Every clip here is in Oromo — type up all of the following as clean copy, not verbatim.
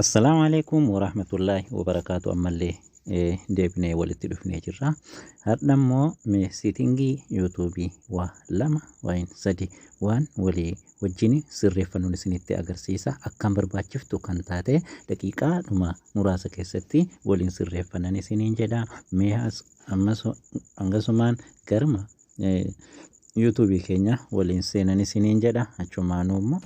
Assalaamu alaikum warahmatullaahi wabarakaatu. Ammallee deebinee walitti dhufnee jirra. Har'a immoo mee setting YouTubeii waa lama waan sadi waan walii wajjin sirreeffannuun isinitti agarsiisa. Akkaan barbaachiftu kan taate daqiiqaadhuma muraasa keessatti waliin sirreeffannan isiniin jedha. Mee ammas hangasumaan garma YouTubeii keenya waliin seenan isiniin jedha. Achumaanuu immoo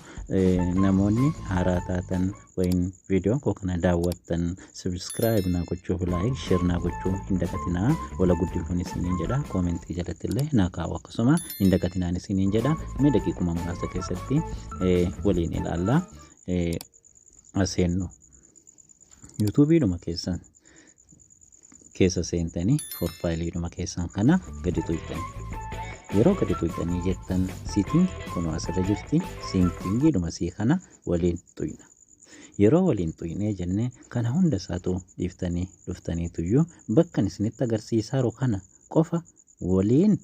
namoonni haaraa taatan wayin viidiyoo koo kana daawwattan subscribe naa gochuuf, like, share naa gochuu hin dagatinaa. Wala guddifuun isiniin jedha. Commentii jalatti illee naa kaa'u akkasuma hin dagatinaan isiniin jedha. Mee daqiiquma muraasa keessatti waliin ilaalla. Aseennu YouTubeiidhuma keessan keessa seentanii profileiidhuma keessan kana gadi tuqxani. Yeroo gadi tuqxanii jettan setting kunoo asirra jirti. Settingiidhuma sii kana waliin tuqna. Yeroo waliin tuqnee jennee kana hunda isaatu dhiiftanii dhuftaniituyyuu bakkan isinitti agarsiisaaru kana qofa waliin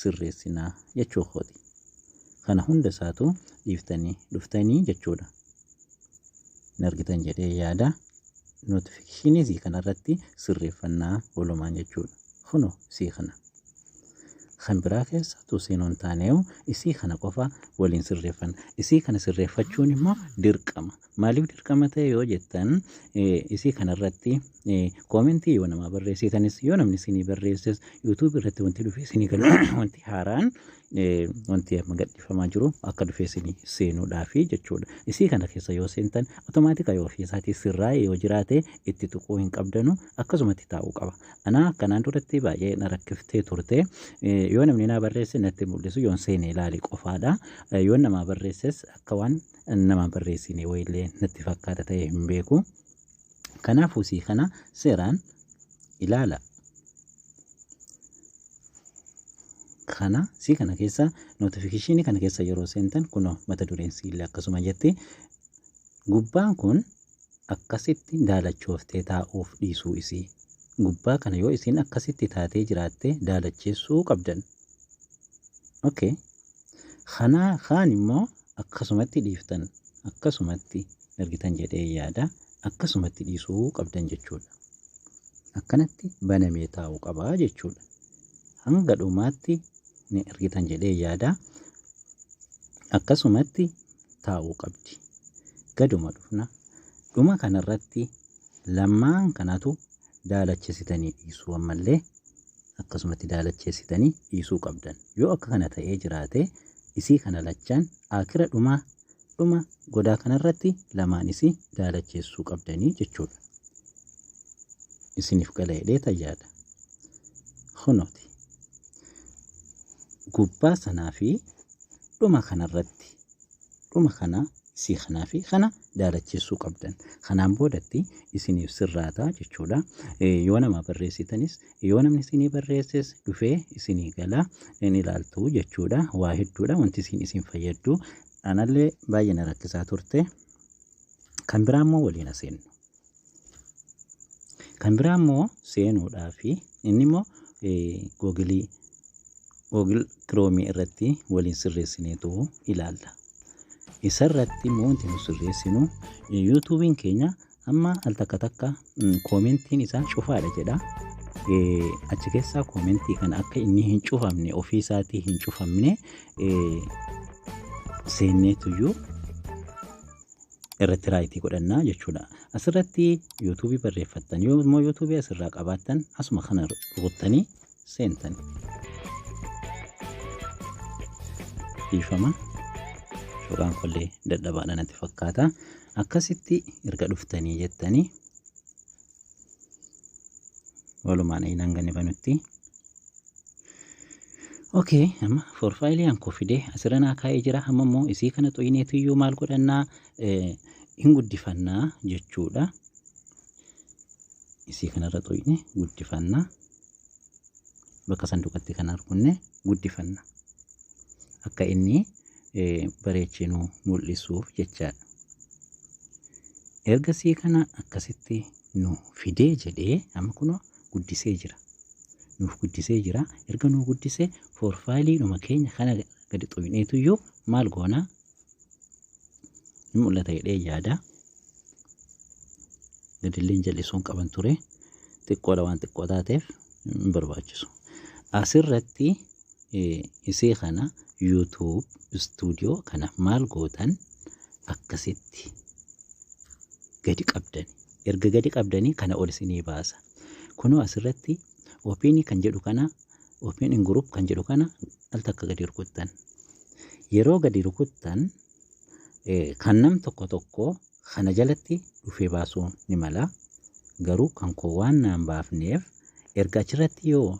sirreessinaa jechuu kooti. Kana hunda isaatu dhiiftanii dhuftanii jechuudha. Hin argitan jedhee yaada. Notificationii sii kanarratti sirreeffannaa walumaan jechuudha. Kunoo sii kana. Kan biraa keessattuu seenuu hin taaneewu isii kana qofa waliin sirreeffanna. Isii kana sirreeffachuun immoo dirqama. Maaliif dirqama ta'e yoo jettan, isii kanarratti commentii yoo namaa barreessitanis, yoo namni isinii barreesses, YouTubeii irratti wanti dhufee isinii galu, wanti haaraan, wanti amma gadhiifamaa jiru akka dhufee isinii seenuudhaafi jechuudha. Isii kana keessa yoo seentan automatic yoo ofii isaatii sirraa'e yoo jiraate itti tuquu hin qabdanu, akkasumatti taa'uu qaba. Anaa kanaan duratti baay'ee na rakkiftee turte. Yoo namni naa barreesse natti mul'isu, yoon seene ilaali qofaadha. Yoo namaa barreesses akka waan namaa barreessine wayillee natti fakkaata ta'e hin beeku. Kanaafuu isii kana seeraan ilaala. Kana sii kana keessa, notificationii kana keessa yeroo seentan kunoo mata dureen siillee akkasuma jetti. Gubbaan kun akkasitti daalachooftee taa'uuf dhiisuu isii. Gubbaa kana yoo isiin akkasitti taatee jiraatte daalacheessuu qabdan. Okay. Kanaa kaan immoo akkasumatti dhiiftan, akkasumatti argitan jedhee yaada, akkasumatti dhiisuu qabdan jechuudha. Akkanatti banamee taa'uu qabaa jechuudha. Hanga dhumaatti ni argitan jedhee yaada. Akkasumatti taa'uu qabdi. Gaduma dhufna. Dhuma kanarratti lamaan kanatu daalachessitanii dhiisuu, ammallee akkasumatti daalacheessitanii dhiisuu qabdan. Yoo akka kana ta'ee jiraate isii kana lachaan akira dhumaa dhuma godaa kanarratti lamaan isii daalacheessuu qabdanii jechuudha. Isiniif gala jedhee tayyaadha. Kunooti. Gubbaa sanaa fi dhuma kanarratti dhuma kana isii kanaa fi kana daalacheessuu qabdan. Kanaan boodatti isiniif sirraataa jechuudha. Yoo nama barreessitanis, yoo namni isinii barreesses dhufee isinii gala, in ilaaltu jechuudha. Waa hedduudha wanti isin fayyaddu. Anallee baay'ee na rakkisaa turte. Kan biraa immoo waliin seennu. Kan biraa immoo seenuudhaa fi inni immoo Googleii, Google Chromeii irratti waliin sirreessineetu ilaalla. Isarratti immoo wanti nu sirreessinu YouTubeiin keenya amma al takka takka commentiin isaa cufaadha jedha. Achi keessaa commentii kana akka inni hin cufamne, ofii isaatii hin cufamne, seenneetuyyuu irratti rightii godhannaa jechuudha. Asirratti YouTubeii barreeffattan, yoo immoo YouTubeii asirraa qabaattan asuma kana rukuttanii seentan. Dhiifama. Suuraan kollee dadhabaadha natti fakkaata. Akkasitti erga dhuftanii jettanii walumaan hanga inni banutti. Okay, amma profileii an koo fidee asirra naa kaa'ee jira. Amma immoo isii kana xuyineetiyyuu maal godhannaa? Hin guddifannaa jechuudha. Isii kanarra xuyine guddifannaa. Bakka sanduuqatti kan argunne guddifanna. Akka inni bareechee nu mul'isuuf jechaadha. Ergasii kana akkasitti nu fidee jedhee amma kunoo guddisee jira. Nuuf guddisee jira. Erga nu guddisee profileiidhuma keenya kana gadi xuyineetuyyuu maal goonaa? Ni mul'ata jedhee yaada. Gadilleen jal'isuun qaban ture. Xiqqoodha waan xiqqoo taateef hin barbaachisu. Asirratti isii kana YouTube Studio kana maal gootan? Akkasitti gadi qabdani. Erga gadi qabdanii kana ol isinii baasa. Kunoo asirratti open kan jedhu kana, open in group kan jedhu kana al takka gadi rukuttan. Yeroo gadi rukuttan kan nam tokko tokko kana jalatti dhufee baasuu ni mala. Garuu kan koo waan naan baafneef, erga achirratti yoo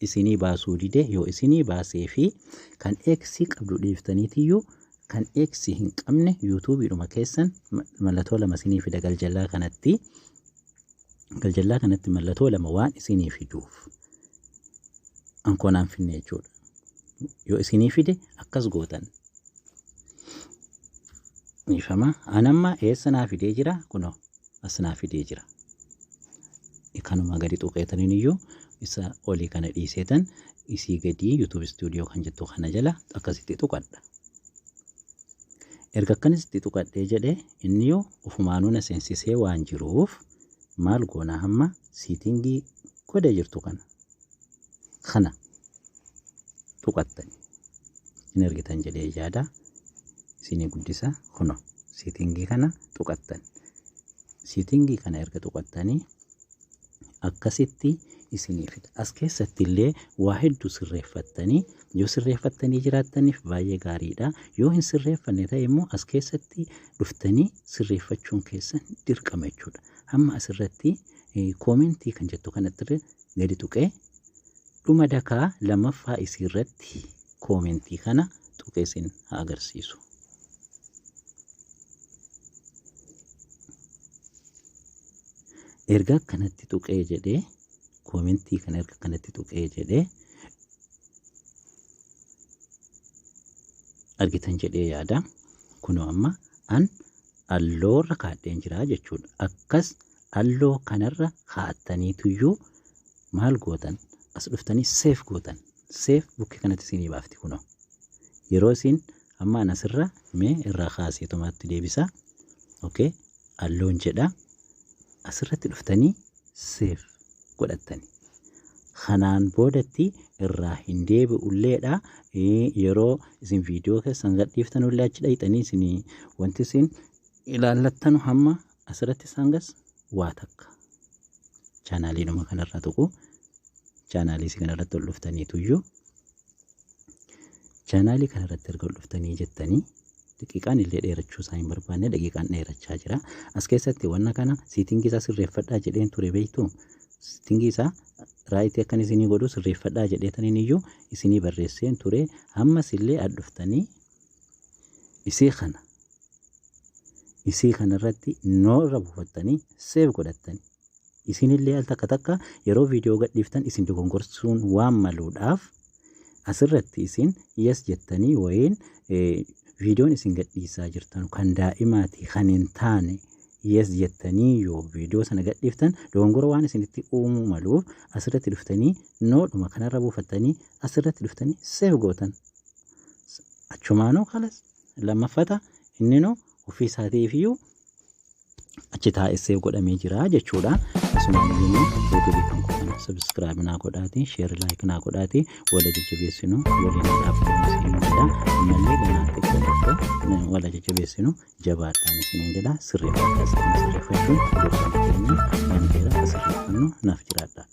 isinii baasuu dide, yoo isinii baasee fi kan X qabdu dhiiftaniitiyyuu kan X hin qabne YouTubeidhuma keessan mallattoo lama isinii fida. Galjallaa kanatti mallattoo lama waan isinii fiduuf ankoonaan finne jechuudha. Yoo isinii fide akkas gootan. Ifama anamma eessa naa fidee jira? Kunoo as naa fidee jira. Kanuma gadi tuqeetaniin iyyuu isa olii kana dhiiseetan isii gadii YouTube Studio kan jettu kana jala akkasitti tuqadha. Erga akkanasitti tuqadhee jedhee, inni yoo ofumaanuu na seensisee waan jiruuf, maal goona? Hamma setting godhee jirtu kana tuqattani. Hin argitan jedhee yaada, isinii guddisa. Kuno setting kana tuqattan. Setting kana erga tuqattanii akkasitti isinii fida. As keessatti illee waa hedduu sirreeffattanii, yoo sirreeffattanii jiraattaniif baay'ee gaariidha. Yoo hin sirreeffanne ta'e immoo as keessatti dhuftanii sirreeffachuun keessan dirqama jechuudha. Hamma asirratti comment kan jettu kanatti gadi tuqee, dhuma dakaa lammaffaa isiirratti comment kana tuqee isin haa agarsiisu. Erga akkanatti tuqee jedhee, comment kana erga akkanatti tuqee jedhee, argitan jedhee yaada. Kunoo amma an alloorra kaadheen jira jechuudha. Akkas alloo kanarra kaa'attaniituyyuu maal gootan? As dhuftanii save gootan. Save bukkee kanatti isinii baafti kunoo. Yeroo isin amma an asirra mee irraa kaaseetumaatti deebisa. Okay, alloon jedha. Asirratti dhuftanii save godhattani. Kanaan boodatti irraa hin deebi'ulleedha. Yeroo isin viidiyoo keessan gadhiiftanullee achi dhayxanii isin wanti isin ilaallattanu hamma asirratti sangas waa takka. Chaanaaliidhuma kanarraa tuqu. Chaanaalii isii kanarratti ol dhuftaniituyyuu, chaanaalii kanarratti erga ol dhuftanii jettanii, daqiiqaan illee dheerachuu isaa hin barbaanne, daqiiqaan dheerachaa jira. As keessatti wanna kana setting isaa sirreeffadhaa jedheen ture, beektu. Setting isaa right akkan isinii godhu sirreeffadhaa jedheetaniin iyyuu isinii barreesseen ture. Ammas illee ad dhuftanii isii kanarratti noorra buufattanii save godhattanii. Isinillee al takka takka yeroo viidiyoo gadhiiftan isin dogongorsuun waan maluudhaaf, asirratti isin yes jettanii wayiin viidiyoon isin gadhiisaa jirtan kan daa'imaati kan hin taane yes jettanii yoo viidiyoo sana gadhiiftan dogongora waan isinitti uumuu maluuf, asirratti dhuftanii noodhuma kanarra buufattanii asirratti dhuftanii save gootan. Achumaanuu kalas lammaffata inninuu ofii isaatiifiyyuu achi taa'ee save godhamee jira jechuudha. Asumaan iyyuu YouTube kan koo subscribe naa godhaati, share, like naa godhaati, wala jajjabeessinu, waliin dhaabbannu isiniin jedha. Ammallee ganaa xiqqoo tokko wala jajjabeessinu, jabaadhaan isiniin jedha. Sirreeffadhaa, kana sirreeffachuun dirqama keenya waan ta'eef akka sirreeffannu naaf jiraadha.